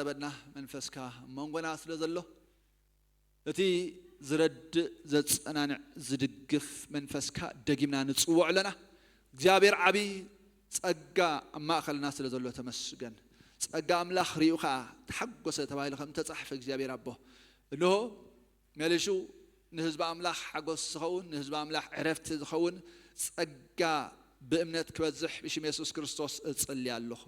በና መንፈስካ ኣብ መንጎና ስለ ዘሎ፣ እቲ ዝረድእ፣ ዘጸናንዕ፣ ዝድግፍ መንፈስካ ደጊምና ንጽውዖ ኣለና። እግዚኣብሔር ዓቢ ጸጋ ኣብ ማእከልና ስለ ዘሎ ተመስገን። ጸጋ ኣምላኽ ርእዩ ኸኣ ተሓጎሰ ተባሂሉ ከም ተጻሕፈ እግዚኣብሔር ኣቦ፣ እንሆ መሊሹ ንህዝቢ ኣምላኽ ሓጎስ ዝኸውን፣ ንህዝቢ ኣምላኽ ዕረፍቲ ዝኸውን ጸጋ ብእምነት ክበዝሕ ብሽም የሱስ ክርስቶስ እጽሊ ኣለኹ።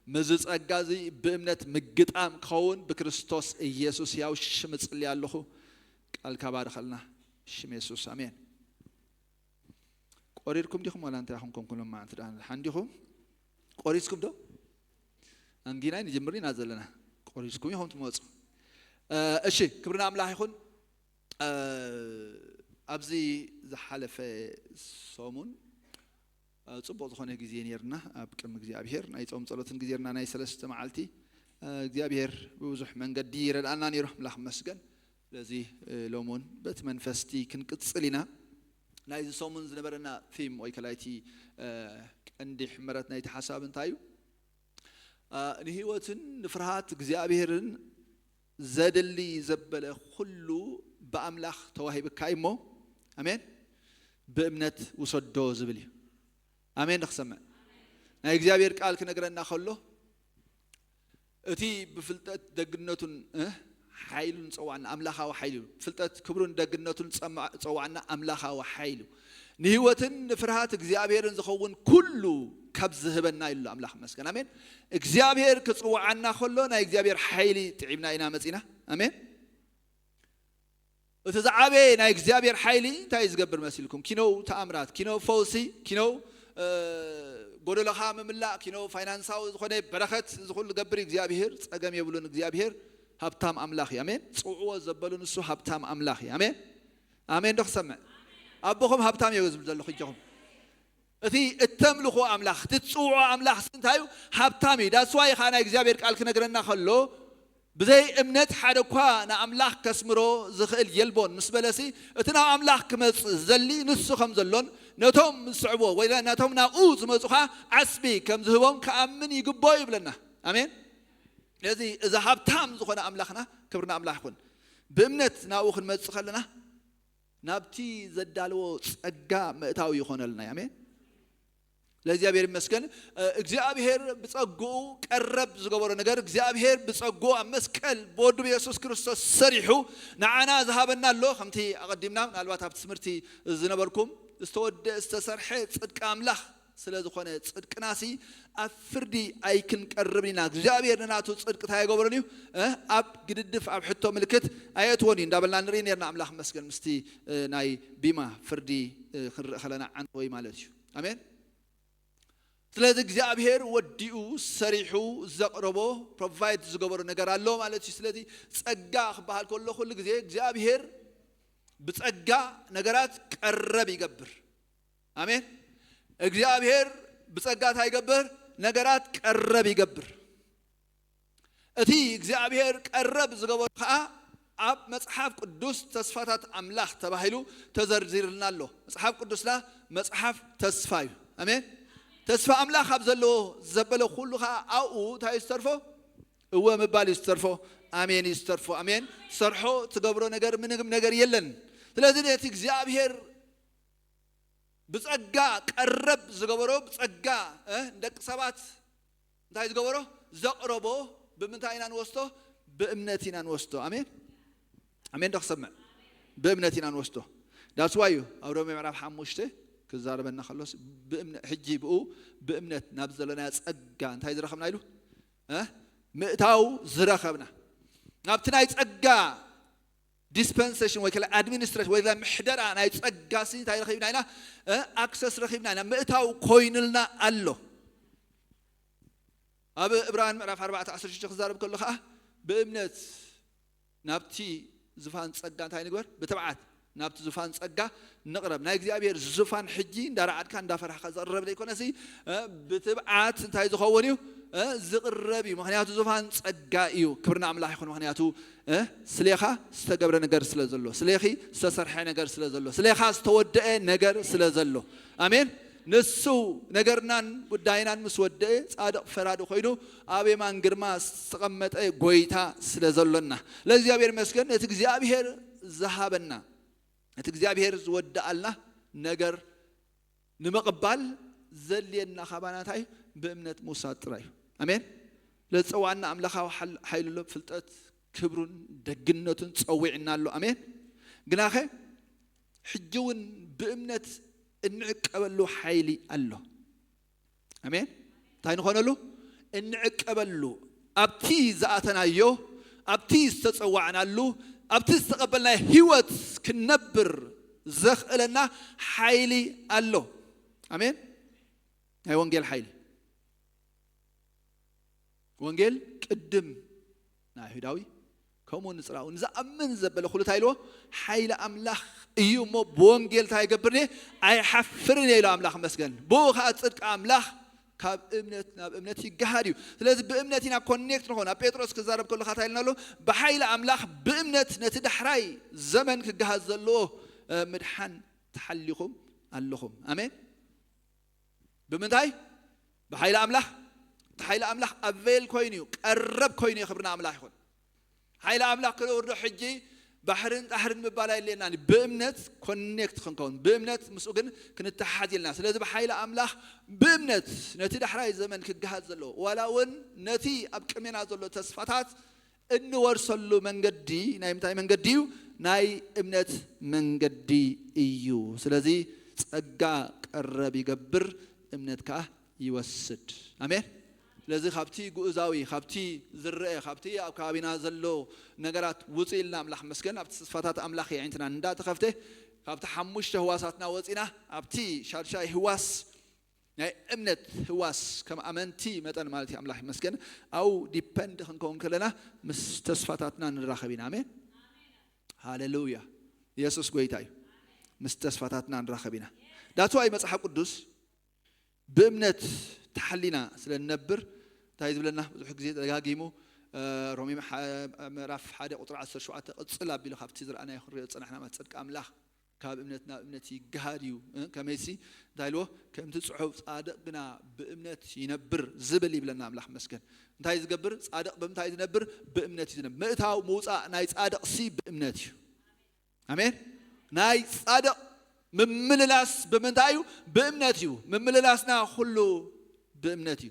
ምስዚ ጸጋ እዚ ብእምነት ምግጣም ክኸውን ብክርስቶስ ኢየሱስ ያው ሽም እጽሊ ኣለኹ። ቃልካ ባርኸልና። ሽም የሱስ ኣሜን። ቆሪርኩም ዲኹም ዋላ እንታይ ኹም ኮንኩም ሎማዓንቲ ደኣ ሓንዲኹም? ቆሪስኩም ዶ? ኣንጊናይ ንጅምር ኢና ዘለና። ቆሪስኩም ኢኹም ትመጹ። እ፣ እሺ፣ ክብሪ ንኣምላኽ ይኹን። እ፣ ኣብዚ ዝሓለፈ ሰሙን፣ እ፣ ጽቡቕ ዝኾነ ግዜ ነይርና ኣብ ቅድሚ እግዚኣብሔር። ናይ ጾም ጸሎትን ግዜ ነርና ናይ ሰለስተ መዓልቲ። እ፣ እግዚኣብሔር ብብዙሕ መንገዲ ይረድኣና ነይሩ። ኣምላኽ ይመስገን። ስለዚ፣ እ፣ ሎሚ እውን በቲ መንፈስቲ ክንቅጽል ኢና። ናይዚ ሰሙን ዝነበረና ቲም ወይ ከላይቲ፣ እ፣ ቀንዲ ሕመረት ናይቲ ሓሳብ እንታይ እዩ? እ፣ ንህይወትን ንፍርሃት እግዚኣብሔርን ዘድሊ ዘበለ ኩሉ ብኣምላኽ ተዋሂብካ እዩ እሞ፣ ኣሜን፣ ብእምነት ውሰዶ ዝብል እዩ። ኣሜን። ንክሰምዕ ናይ እግዚኣብሔር ቃል ክነግረና ከሎ፣ እቲ ብፍልጠት ደግነቱን፣ እ፣ ሓይሉን ጸዋዕና ኣምላኻዊ ሓይሉ፣ ፍልጠት ክብሩን ደግነቱን ጸማ-፣ ጸዋዕና ኣምላኻዊ ሓይሉ፣ ንህይወትን ንፍርሃት እግዚኣብሔርን ዝኸውን ኩሉ ካብ ዝህበና ኢሉ ኣምላኽ መስገን። ኣሜን። እግዚኣብሔር ክጽውዓና ከሎ ናይ እግዚኣብሔር ሓይሊ ጥዒምና ኢና መጺና። ኣሜን። እቲ ዝዓበየ ናይ እግዚኣብሔር ሓይሊ እንታይ እዩ ዝገብር መሲልኩም? ኪኖው ተኣምራት፣ ኪኖው ፈውሲ፣ ኪኖው፣ እ፣ ጎደሎኻ ምምላእ፣ ኪኖው ፋይናንሳዊ ዝኾነ በረኸት፣ እዚ ኩሉ ገብር እግዚኣብሔር፣ ጸገም የብሉን። እግዚኣብሔር ሃብታም ኣምላኽ እዩ። ኣሜን። ጽውዕዎ ዘበሉ ንሱ ሃብታም ኣምላኽ እዩ። ኣሜን። ኣሜን ዶ ክሰምዕ? ኣቦኹም ሃብታም እዩ ዝብል ዘለኹ እጆኹም። እቲ እተምልኾ ኣምላኽ፣ እቲ ትጽውዖ ኣምላኽ ሲ እንታይ እዩ? ሃብታም እዩ። ዳስዋይ ኸዓ ናይ እግዚኣብሔር ቃል ክነግረና ከሎ፣ ብዘይ እምነት ሓደ እኳ ንኣምላኽ ከስምሮ ዝኽእል የልቦን ምስ በለሲ፣ እቲ ናብ ኣምላኽ ክመጽእ ዝደሊ ንሱ ከም ዘሎን፣ ነቶም ዝስዕብዎ ወይ ነቶም ናብኡ ዝመጹ ኸዓ ዓስቢ ከም ዝህቦም ክኣምን ይግብኦ ይብለና። ኣሜን። ስለዚ እዚ ሃብታም ዝኾነ ኣምላኽና፣ ክብሪ ንኣምላኽ ይኹን። ብእምነት ናብኡ ክንመጽእ ከለና፣ ናብቲ ዘዳለዎ ጸጋ ምእታው ይኾነልና። ኣሜን። ለእግዚኣብሔር ይመስገን። እ፣ እግዚኣብሔር ብጸግኡ ቀረብ ዝገበሮ ነገር፣ እግዚኣብሔር ብጸግኡ ኣብ መስቀል ብወዱ ብየሱስ ክርስቶስ ሰሪሑ ንዓና ዝሃበና ኣሎ። ከምቲ ኣቐዲምና ምናልባት ኣብቲ ትምህርቲ ዝነበርኩም፣ ዝተወደአ ዝተሰርሐ ጽድቂ ኣምላኽ ስለ ዝኾነ፣ ጽድቅናሲ ኣብ ፍርዲ ኣይክንቀርብን ኢና። እግዚኣብሔር ንናቱ ጽድቂ እንታይ ኣይገበሮን እዩ? እ፣ ኣብ ግድድፍ፣ ኣብ ሕቶ ምልክት ኣየእትዎን እዩ እንዳበልና ንርኢ ነርና። ኣምላኽ መስገን ምስቲ፣ እ፣ ናይ ቢማ ፍርዲ፣ እ፣ ክንርኢ ከለና ዓንተወይ ማለት እዩ። ኣሜን። ስለዚ እግዚኣብሔር ወዲኡ ሰሪሑ ዘቕረቦ፣ ፕሮቫይድ ዝገበሮ ነገር ኣሎ ማለት እዩ። ስለዚ ጸጋ ክበሃል ከሎ ኩሉ ግዜ እግዚኣብሔር ብጸጋ ነገራት ቀረብ ይገብር። ኣሜን። እግዚኣብሔር ብጸጋ እንታይ ይገብር? ነገራት ቀረብ ይገብር። እቲ እግዚኣብሔር ቀረብ ዝገበሮ ኸዓ ኣብ መጽሓፍ ቅዱስ ተስፋታት ኣምላኽ ተባሂሉ ተዘርዚርልና ኣሎ። መጽሓፍ ቅዱስና መጽሓፍ ተስፋ እዩ። ኣሜን። ተስፋ ኣምላኽ ኣብ ዘለዎ ዘበለ ኩሉ ኸዓ ኣብኡ እንታይ እዩ ዝተርፎ? እወ ምባል እዩ ዝተርፎ። ኣሜን እዩ ዝተርፎ። ኣሜን። ትሰርሖ ትገብሮ ነገር ምንም ነገር የለን። ስለዚ ነቲ እግዚኣብሔር ብጸጋ ቀረብ ዝገበሮ፣ ብጸጋ፣ እ፣ ንደቂ ሰባት እንታይ ዝገበሮ? ዘቕረቦ። ብምንታይ ኢና ንወስዶ? ብእምነት ኢና ንወስዶ። ኣሜን። ኣሜን ዶ ክሰምዕ? ብእምነት ኢና ንወስዶ። ዳስዋይ እዩ ኣብ ሮሜ ምዕራፍ ሓሙሽተ ክዛረበና ከሎስ ብእምነ-፣ ሕጂ ብኡ ብእምነት ናብ ዘለናዮ ጸጋ እንታይ ዝረኸብና ኢሉ? እ? ምእታው ዝረኸብና። ናብቲ ናይ ጸጋ ዲስፐንሴሽን ወይ ከላ ኣድሚኒስትሬሽን ወይ ከላ ምሕደራ ናይ ጸጋሲ እንታይ ረኺብና ኢና? እ፣ ኣክሰስ ረኺብና ኢና። ምእታው ኮይኑልና ኣሎ። ኣብ ዕብራውያን ምዕራፍ ኣርባዕተ ዓሰርተ ሽዱሽተ ክዛረብ ከሎ ኸዓ ብእምነት ናብቲ ዙፋን ጸጋ እንታይ ንግበር? ብትብዓት ናብቲ ዙፋን ጸጋ ንቕረብ። ናይ እግዚኣብሔር ዙፋን ሕጂ እንዳረዓድካ እንዳፈራሕካ ዝቕረብ ዘይኮነሲ፣ እ፣ ብትብዓት እንታይ ዝኸውን እዩ? እ፣ ዝቕረብ እዩ። ምኽንያቱ ዙፋን ጸጋ እዩ። ክብሪ ንኣምላኽ ይኹን። ምኽንያቱ፣ እ፣ ስሌኻ ዝተገብረ ነገር ስለ ዘሎ፣ ስሌኺ ዝተሰርሐ ነገር ስለ ዘሎ፣ ስሌኻ ዝተወደአ ነገር ስለ ዘሎ። ኣሜን። ንሱ ነገርናን ጉዳይናን ምስ ወደአ ጻድቕ ፈራዲ ኮይኑ ኣብ የማን ግርማ ዝተቐመጠ ጎይታ ስለ ዘሎና ለእግዚኣብሔር ይመስገን። ነቲ እግዚኣብሔር ዝሃበና እቲ እግዚኣብሔር ዝወደኣልና ነገር ንምቕባል ዘድልየና ካባናታይ ብእምነት ምውሳድ ጥራይ እዩ። ኣሜን። ለዝጸዋዕና ኣምላኻዊ ሓል- ሓይሉ ኣሎ፣ ፍልጠት ክብሩን ደግነቱን ጸዊዕና ኣሎ። ኣሜን። ግናኸ ሕጂ እውን ብእምነት እንዕቀበሉ ሓይሊ ኣሎ። ኣሜን። እንታይ ንኾነሉ? እንዕቀበሉ፣ ኣብቲ ዝኣተናዮ፣ ኣብቲ ዝተጸዋዕናሉ፣ ኣብቲ ዝተቐበልናዮ ህይወት ክንነብር ዘኽእለና ሓይሊ ኣሎ። ኣሜን። ናይ ወንጌል ሓይሊ። ወንጌል ቅድም ንኣይሁዳዊ ከምኡ ንጽራኡ ንዝኣምን ዘበለ ኩሉ እንታይ ኢልዎ? ሓይሊ ኣምላኽ እዩ እሞ ብወንጌል እንታይ ይገብር እየ? ኣይሓፍርን እየ ኢሉ ኣምላኽ መስገን። ብኡ ኸዓ ጽድቂ ኣምላኽ ካብ እምነት ናብ እምነት ይገሃድ እዩ። ስለዚ ብእምነት ኢና ኮኔክት ንኾን። ኣብ ጴጥሮስ ክዛረብ ከሎ እንታይ ኢልና ኣሎ? ብሓይሊ ኣምላኽ ብእምነት ነቲ ዳሕራይ ዘመን ክገሃድ ዘለዎ ምድሓን ተሓሊኹም ኣለኹም። ኣሜን። ብምንታይ? ብሓይሊ ኣምላኽ። እቲ ሓይሊ ኣምላኽ ኣቬል ኮይኑ እዩ፣ ቀረብ ኮይኑ እዩ። ክብሪ ንኣምላኽ ይኹን። ሓይሊ ኣምላኽ ክነውርዶ ሕጂ ባሕርን ጣሕርን ምባል ኣየድልየናን። ብእምነት ኮኔክት ክንከውን፣ ብእምነት ምስኡ ግን ክንተሓዝ ኢልና። ስለዚ ብሓይሊ ኣምላኽ ብእምነት ነቲ ዳሕራይ ዘመን ክገሃድ ዘለዎ ዋላ እውን ነቲ ኣብ ቅድሜና ዘሎ ተስፋታት እንወርሰሉ መንገዲ ናይ ምንታይ መንገዲ እዩ? ናይ እምነት መንገዲ እዩ። ስለዚ ጸጋ ቀረብ ይገብር፣ እምነት ከኣ ይወስድ። ኣሜን። ስለዚ ካብቲ ግኡዛዊ፣ ካብቲ ዝረአ፣ ካብቲ ኣብ ከባቢና ዘሎ ነገራት ውጽእ ኢልና ኣምላኽ መስገን ኣብቲ ተስፋታት ኣምላኽ የዒንትና እንዳተኸፍተ ካብቲ ሓሙሽተ ህዋሳትና ወጺና ኣብቲ ሻድሻይ ህዋስ ናይ እምነት ህዋስ ከም ኣመንቲ መጠን ማለት እዩ። ኣምላኽ ይመስገን። ኣው ዲፐንድ ክንከውን ከለና ምስ ተስፋታትና ንራኸብ ኢና። ኣሜን። ሃሌሉያ። ኢየሱስ ጎይታ እዩ። ምስ ተስፋታትና ንራኸብ ኢና። ዳትዋይ መጽሓፍ ቅዱስ ብእምነት ተሓሊና ስለ ንነብር እንታይ ዝብለና ብዙሕ ግዜ ደጋጊሙ ሮሜ ምዕራፍ ሓደ ቁጥሪ ዓሰርተ ሸውዓተ ቅጽል ኣቢሉ ካብቲ ዝረኣናዮ ክንሪኦ ዝጸናሕና ማለት ጽድቂ ኣምላኽ ካብ እምነት ናብ እምነት ይገሃድ እዩ። ከመይሲ እንታይ ኢልዎ? ከምቲ ጽሑፍ ጻድቕ ግና ብእምነት ይነብር ዝብል ይብለና ኣምላኽ መስገን። እንታይ ዝገብር ጻድቕ ብምንታይ ዝነብር? ብእምነት እዩ ዝነብር። ምእታው ምውጻእ ናይ ጻድቕ ሲ ብእምነት እዩ። ኣሜን። ናይ ጻድቕ ምምልላስ ብምንታይ እዩ? ብእምነት እዩ። ምምልላስና ኩሉ ብእምነት እዩ።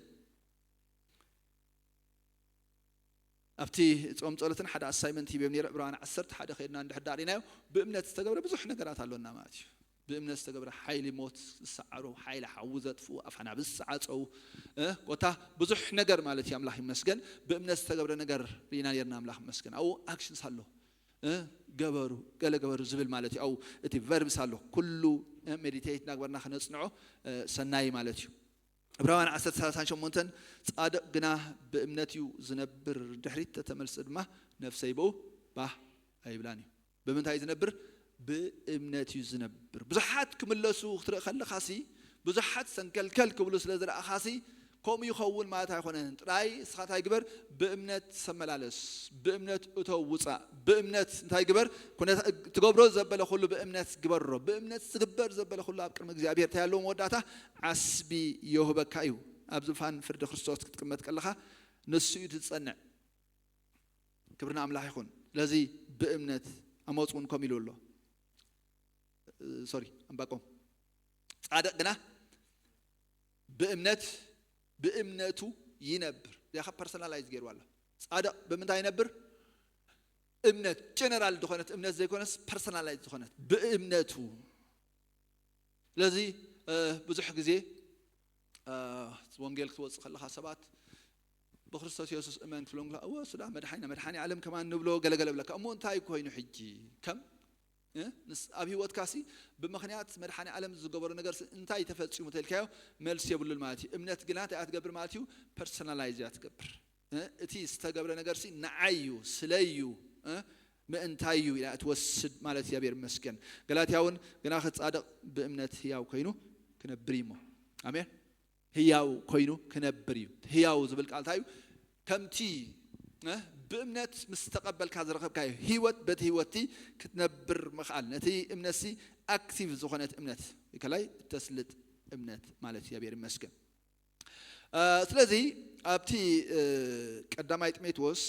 ኣብቲ ጾም ጸሎትን ሓደ ኣሳይመንት ሂብዮም ነይረ። ዕብራውያን ዓሰርተ ሓደ ከይድና እንድሕር ዳሪናዮ ብእምነት ዝተገብረ ብዙሕ ነገራት ኣሎና ማለት እዩ። ብእምነት ዝተገብረ ሓይሊ ሞት ዝሰዓሩ፣ ሓይሊ ሓዊ ዘጥፍኡ፣ ኣፋና ብዝሰዓጸው እ፣ ኮታ ብዙሕ ነገር ማለት እዩ። ኣምላኽ ይመስገን። ብእምነት ዝተገብረ ነገር ርኢና ነርና። ኣምላኽ ይመስገን። ኣብኡ ኣክሽንስ ኣሎ እ፣ ገበሩ፣ ገለ ገበሩ ዝብል ማለት እዩ። ኣብኡ እቲ ቨርብስ ኣሎ። ኩሉ እ፣ ሜዲቴት እናግበርና ክነጽንዖ እ፣ ሰናይ ማለት እዩ። ዕብራውያን ዓሰርተ ሰላሳን ሸሞንተን ጻድቕ ግና ብእምነት እዩ ዝነብር፣ ድሕሪት ተተመልሰ ድማ ነፍሰይ ብኡ ባህ ኣይብላን እዩ። ብምንታይ እዩ ዝነብር? ብእምነት እዩ ዝነብር። ብዙሓት ክምለሱ ክትርኢ ከለኻሲ፣ ብዙሓት ሰንከልከል ክብሉ ስለ ዝረኣኻሲ፣ ከምኡ ይኸውን ማለት ኣይኮነን። ጥራይ እስኻ እንታይ ግበር? ብእምነት ተመላለስ፣ ብእምነት እቶ ውፃእ፣ ብእምነት እንታይ ግበር? ኩነታ ትገብሮ ዘበለ ኩሉ ብእምነት ግበሮ። ብእምነት ዝግበር ዘበለ ኩሉ ኣብ ቅድሚ እግዚኣብሔር እንታይ ኣለዎ? መወዳእታ ዓስቢ የውህበካ እዩ። ኣብ ዝፋን ፍርዲ ክርስቶስ ክትቅመጥ ከለኻ ንሱ እዩ ትጸንዕ። ክብሪ ንኣምላኽ ይኹን። ስለዚ ብእምነት ኣሞጽ እውን ከምኡ ኢሉ ኣሎ። ሶሪ፣ ዕንባቆም። ጻድቕ ግና ብእምነት፣ ብእምነቱ ይነብር። እዚኣ ኸ ፐርሰናላይዝ ገይርዋ ኣሎ። ጻድቕ ብምንታይ ይነብር? እምነት፣ ጀነራል ዝኾነት እምነት ዘይኮነስ ፐርሰናላይዝ ዝኾነት ብእምነቱ። ስለዚ እ፣ ብዙሕ ግዜ እ፣ ወንጌል ክትወጽእ ከለኻ ሰባት ብክርስቶስ የሱስ እመን ክትብሎም ከለኻ፣ እወ፣ እሱ ደኣ መድሓኒ፣ መድሓኒ ዓለም ከማን ንብሎ ገለገለ ብለካ። እሞ እንታይ ኮይኑ ሕጂ? ከም እ፣ ንስ-፣ ኣብ ህይወትካሲ ብምኽንያት መድሓኒ ዓለም ዝገበሮ ነገርሲ እንታይ ተፈጺሙ ተልካዮ? መልሲ የብሉን ማለት እዩ። እምነት ግና እንታይ እያ ትገብር ማለት እዩ? ፐርሰናላይዝ እያ ትገብር። እ፣ እቲ ዝተገብረ ነገርሲ ንዓይ እዩ፣ ስለይ እዩ፣ እ፣ ምእንታይ እዩ ኢላ እትወስድ ማለት እግዚኣብሔር ይመስገን። ገላትያ እውን ግናኸ ጻድቕ ብእምነት ህያው ኮይኑ ክነብር እዩ እሞ። ኣሜን። ህያው ኮይኑ ክነብር እዩ። ህያው ዝብል ቃል እንታይ እዩ? ከምቲ እ፣ ብእምነት ምስ ተቐበልካ ዝረኸብካዮ ህይወት በቲ ህይወትቲ ክትነብር ምኽኣል። ነቲ እምነትሲ ኣክቲቭ ዝኾነት እምነት ከላይ እተስልጥ እምነት ማለት እግዚኣብሔር ይመስገን። ስለዚ ኣብቲ ቀዳማይ ጢሞቴዎስ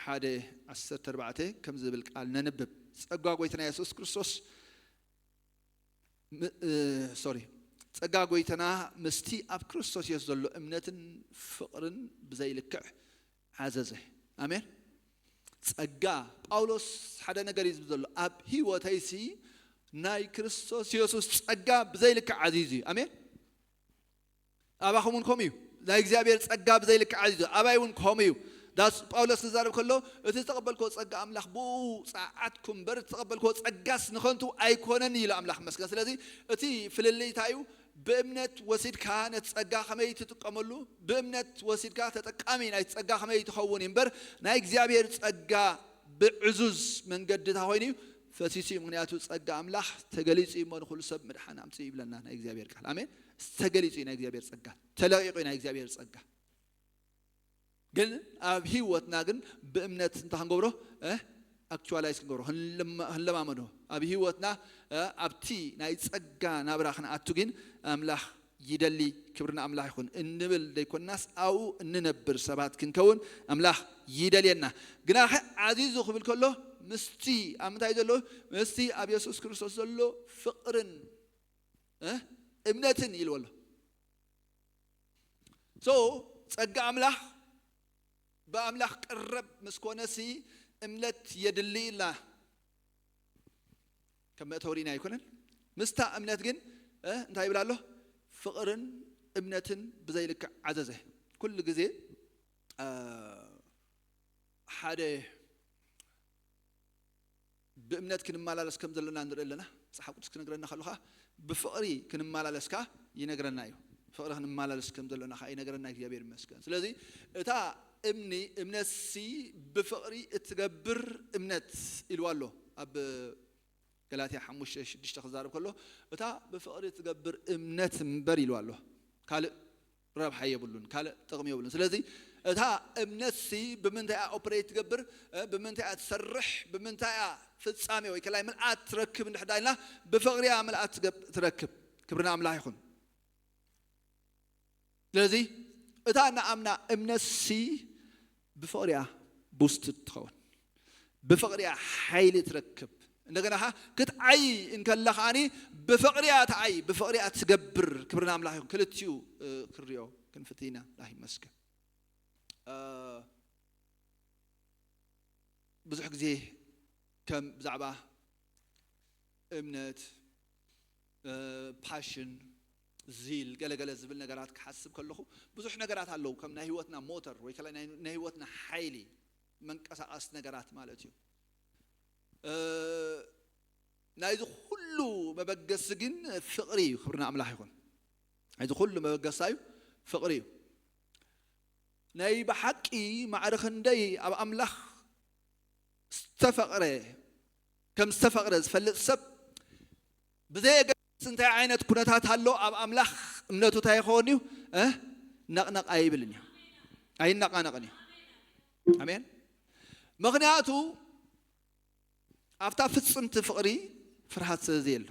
ሓደ ዓሰርተ ኣርባዕተ ከም ዝብል ቃል ነንብብ። ጸጋ ጎይታና የሱስ ክርስቶስ ሶሪ ጸጋ ጎይታና ምስቲ ኣብ ክርስቶስ የሱስ ዘሎ እምነትን ፍቕርን ብዘይልክዕ ዓዘዘ። ኣሜን። ጸጋ ጳውሎስ ሓደ ነገር እዩ ዝብል ዘሎ ኣብ ህይወተይሲ ናይ ክርስቶስ የሱስ ጸጋ ብዘይልክዕ ዓዚዙ እዩ። ኣሜን። ኣባኹም እውን ከምኡ እዩ። ናይ እግዚኣብሔር ጸጋ ብዘይልክዕ ዓዚዙ ኣባይ እውን ከምኡ እዩ። ዳስ ጳውሎስ ክዛረብ ከሎ እቲ ዝተቐበልክዎ ጸጋ ኣምላኽ ብኡ ጸዓትኩም እምበር እቲ ዝተቐበልክዎ ጸጋስ ንኸንቱ ኣይኮነን ኢሉ ኣምላኽ መስገን። ስለዚ እቲ ፍልልይ እንታይ እዩ? ብእምነት ወሲድካ ነቲ ጸጋ ከመይ ትጥቀመሉ፣ ብእምነት ወሲድካ ተጠቃሚ ናይ ጸጋ ከመይ ትኸውን እዩ እምበር ናይ እግዚኣብሔር ጸጋ ብዕዙዝ መንገዲ እንታይ ኮይኑ እዩ ፈሲሱ እዩ። ምክንያቱ ጸጋ ኣምላኽ ተገሊጹ እዩ እሞ ንኹሉ ሰብ ምድሓን ኣምጽኡ ይብለና ናይ እግዚኣብሔር ቃል። ኣሜን። ተገሊጹ እዩ ናይ እግዚኣብሔር ጸጋ፣ ተለቂቑ እዩ ናይ እግዚኣብሔር ጸጋ። ግን ኣብ ህይወትና ግን ብእምነት እንታይ ክንገብሮ ኣክቹዋላይዝ ክንገብሮ ክንለማመዶ ኣብ ህይወትና ኣብቲ ናይ ጸጋ ናብራ ክንኣቱ ግን ኣምላኽ ይደሊ። ክብርና ኣምላኽ ይኹን እንብል ዘይኮናስ ኣብኡ እንነብር ሰባት ክንከውን ኣምላኽ ይደልየና። ግናኸ ዓዚዙ ክብል ከሎ ምስቲ ኣብ ምንታይ ዘሎ ምስቲ ኣብ የሱስ ክርስቶስ ዘሎ ፍቕርን እምነትን ኢልዎ ኣሎ። ሶ ጸጋ ኣምላኽ ብኣምላኽ ቅረብ ምስ ኮነሲ እምነት የድሊ ኢልና ከም መእተዊ ርኢና ኣይኮነን። ምስታ እምነት ግን እንታይ ይብል ኣሎ? ፍቕርን እምነትን ብዘይልክዕ ዓዘዘ። ኩሉ ግዜ ሓደ ብእምነት ክንመላለስ ከም ዘለና ንርኢ ኣለና። መጽሓፍ ቅዱስ ክነግረና ከሎ ከዓ ብፍቕሪ ክንመላለስ ከዓ ይነግረና እዩ። ፍቕሪ ክንመላለስ ከም ዘለና ከዓ ይነግረና። እግዚኣብሔር ይመስገን። ስለዚ እታ እምኒ እምነትሲ ብፍቕሪ እትገብር እምነት ኢልዋ ኣሎ ኣብ ገላትያ ሓሙሽተ ሽዱሽተ ክዛረብ ከሎ እታ ብፍቕሪ እትገብር እምነት እምበር ኢልዋ ኣሎ። ካልእ ረብሓ የብሉን፣ ካልእ ጥቕሚ የብሉን። ስለዚ እታ እምነትሲ ብምንታይ እያ ኦፕሬት ትገብር፣ ብምንታይ እያ ትሰርሕ፣ ብምንታይ እያ ፍጻሜ ወይ ከላይ ምልኣት ትረክብ እንድሕዳ ኢልና ብፍቕሪ እያ ምልኣት ትረክብ። ክብርና ኣምላኽ ይኹን። ስለዚ እታ ንኣምና እምነትሲ ብፍቕሪ እያ ቡስት ትኸውን፣ ብፍቕሪ እያ ሓይሊ ትረክብ። እንደገና ክትዓይ እንከላ ከዓኒ ብፍቕሪ እያ ትዓይ፣ ብፍቕሪ እያ ትገብር። ክብርና ኣምላኽ ይኹን። ክልቲኡ ክሪኦ ክንፍትን ኢና። ላህ ይመስገን። ብዙሕ ግዜ ከም ብዛዕባ እምነት ፓሽን ዚል ገለገለ ዝብል ነገራት ክሓስብ ከለኹ ብዙሕ ነገራት ኣለዉ። ከም ናይ ህይወትና ሞተር ወይ ከላ ናይ ህይወትና ሓይሊ መንቀሳቐስ ነገራት ማለት እዩ። ናይዚ ኩሉ መበገሲ ግን ፍቕሪ እዩ። ክብርና ኣምላኽ ይኹን። ናይዚ ኩሉ መበገሳ እዩ ፍቕሪ እዩ። ናይ ብሓቂ ማዕረ ክንደይ ኣብ ኣምላኽ ዝተፈቕረ ከም ዝተፈቕረ ዝፈልጥ ሰብ ብዘየገድስ እንታይ ዓይነት ኩነታት ኣሎ ኣብ ኣምላኽ እምነቱ እንታይ ይኸውን እዩ? ነቕነቕ ኣይብልን እዩ። ኣይነቓነቕን እዩ። ኣሜን። ምክንያቱ ኣብታ ፍጽምቲ ፍቕሪ ፍርሃት ስለ ዘየሎ።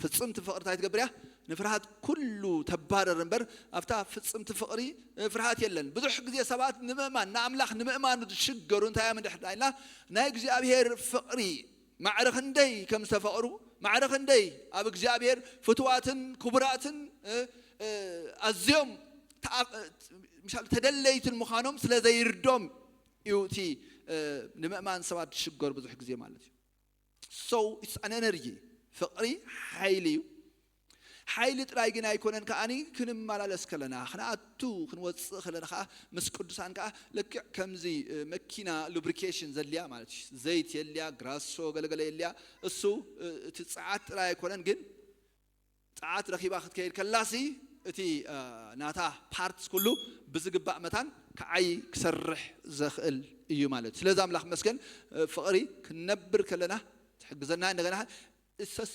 ፍጽምቲ ፍቕሪ እንታይ ትገብር እያ? ንፍርሃት ኩሉ ተባረር እምበር ኣብታ ፍጽምቲ ፍቕሪ ፍርሃት የለን። ብዙሕ ግዜ ሰባት ንምእማን ንኣምላኽ ንምእማኑ ዝሽገሩ እንታይ እዮም እንድሕር ኢልና ናይ እግዚኣብሔር ፍቕሪ ማዕረ ክንደይ ከም ዝተፈቕሩ ማዕረ ክንደይ ኣብ እግዚኣብሔር ፍትዋትን ክቡራትን ኣዝዮም ተደለይትን ምዃኖም ስለ ዘይርዶም እዩ እቲ ንምእማን ሰባት ዝሽገሩ ብዙሕ ግዜ ማለት እዩ። So it's an energy። ፍቕሪ ሓይሊ እዩ። ሓይሊ ጥራይ ግን ኣይኮነን ከዓኒ ክንመላለስ ከለና ክንኣቱ ክንወፅእ ከለና ከዓ ምስ ቅዱሳን ከዓ ልክዕ ከምዚ መኪና ሉብሪኬሽን ዘድልያ ማለት እዩ። ዘይት የድልያ፣ ግራሶ ገለገለ የድልያ። እሱ እቲ ፀዓት ጥራይ ኣይኮነን ግን ፀዓት ረኺባ ክትከይድ ከላሲ እቲ ናታ ፓርትስ ኩሉ ብዝግባእ መታን ክዓይ ክሰርሕ ዘኽእል እዩ ማለት እዩ። ስለዚ ኣምላኽ መስገን ፍቕሪ ክንነብር ከለና ትሕግዘና። እንደገና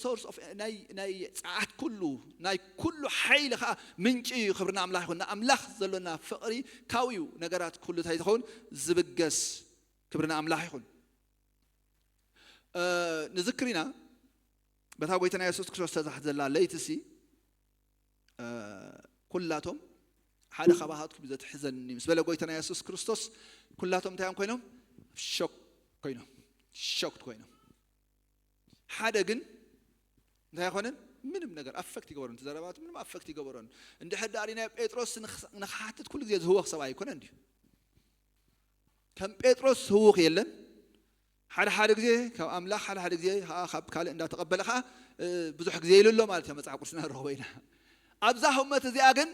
ሶርስ ኦፍ ናይ ናይ ፀዓት ኩሉ ናይ ኩሉ ሓይሊ ከዓ ምንጪ እዩ። ክብርና ኣምላኽ ይኹን። ንኣምላኽ ዘሎና ፍቕሪ ካብኡ እዩ ነገራት ኩሉ እንታይ ዝኸውን ዝብገስ። ክብርና ኣምላኽ ይኹን። ንዝክር ኢና በታ ጎይታና የሱስ ክርስቶስ ተዛሕት ዘላ ለይቲ ሲ ኩላቶም ሓደ ካባኻትኩም እዩ ዘትሕዘኒ ምስ በለ ጎይታና የሱስ ክርስቶስ፣ ኩላቶም እንታይ እዮም ኮይኖም? ሾክ ኮይኖም፣ ሾክድ ኮይኖም። ሓደ ግን እንታይ ኣይኮነን? ምንም ነገር ኣፈክት ይገበሮን፣ እቲ ዘረባቱ ምንም ኣፈክት ይገበሮን። እንድሕር ዳኣ ናይ ጴጥሮስ ንኽ- ንኽሓትት ኩሉ ግዜ ዝህወኽ ሰብ ኣይኮነን ድዩ? ከም ጴጥሮስ ህውኽ የለን። ሓደ ሓደ ግዜ ካብ ኣምላኽ፣ ሓደ ሓደ ግዜ ከዓ ካብ ካልእ እንዳተቐበለ ከዓ ብዙሕ ግዜ ኢሉ ኣሎ ማለት እዩ። መጽሓፍ ቅዱስና ንረኽቦ ኢና። ኣብዛ ህመት እዚኣ ግን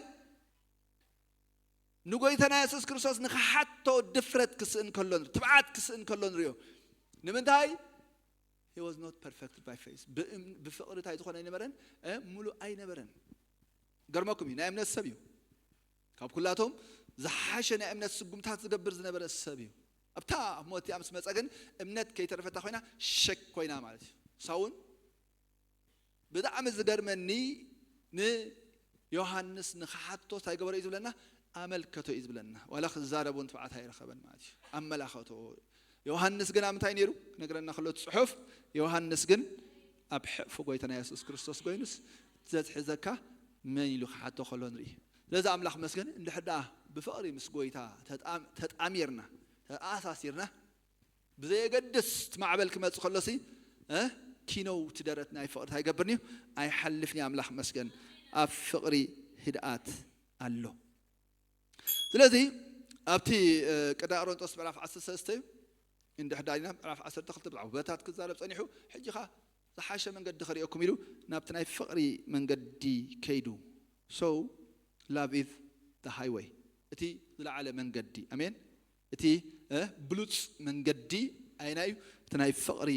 ንጎይታና የሱስ ክርስቶስ ንኽሓቶ ድፍረት ክስእን ከሎ ንርኢ፣ ትብዓት ክስእን ከሎ ንሪኦ። ንምንታይ? He was not perfected by faith. ብእም- ብፍቕሪ እንታይ ዝኾነ ኣይነበረን? እ፣ ሙሉእ ኣይነበረን። ገርመኩም እዩ፣ ናይ እምነት ሰብ እዩ። ካብ ኩላቶም ዝሓሸ ናይ እምነት ስጉምታት ዝገብር ዝነበረ ሰብ እዩ። ኣብታ ሞት እቲኣ ምስ መጸ ግን እምነት ከይተረፈታ ኮይና፣ ሸክ ኮይና ማለት እዩ። ሳውን ብጣዕሚ ዝገርመኒ፣ ንዮሃንስ ንኽሓቶ እንታይ ገበሮ እዩ ዝብለና? ኣመልከቶ እዩ ዝብለና። ዋላ ክዛረብ እውን ትብዓት ኣይረኸበን ማለት እዩ። ኣመላኸቶ። ዮሃንስ ግን ኣብ ምንታይ ነይሩ ክነግረና ከሎ እቲ ጽሑፍ፣ ዮሃንስ ግን ኣብ ሕቕፊ ጎይታና የሱስ ክርስቶስ ኮይኑስ፣ ዘትሕዘካ መን ኢሉ ክሓቶ ከሎ ንርኢ። ስለዚ ኣምላኽ መስገን፣ እንድሕር ደኣ ብፍቕሪ ምስ ጎይታ ተጣም- ተጣሚርና፣ ተኣሳሲርና፣ ብዘየገድስ እቲ ማዕበል ክመጽእ ከሎሲ፣ እ፣ ኪነው እቲ ደረት ናይ ፍቕሪ እንታይ ይገብርኒ እዩ? ኣይሓልፍኒ። ኣምላኽ መስገን፣ ኣብ ፍቕሪ ህድኣት ኣሎ። ስለዚ ኣብቲ፣ እ፣ ቀዳማይ ቆሮንጦስ ምዕራፍ ዓሰርተ ሰለስተ እዩ። እንድሕር ዳኣ ምዕራፍ ዓሰርተ ክልተ ብዛዕባ ውበታት ክዛረብ ጸኒሑ፣ ሕጂ ኸኣ ዝሓሸ መንገዲ ከርእየኩም ኢሉ ናብቲ ናይ ፍቕሪ መንገዲ ከይዱ። So love is the highway፣ እቲ ዝለዓለ መንገዲ። ኣሜን። እቲ፣ እ፣ ብሉጽ መንገዲ ኣይናይ እዩ? እቲ ናይ ፍቕሪ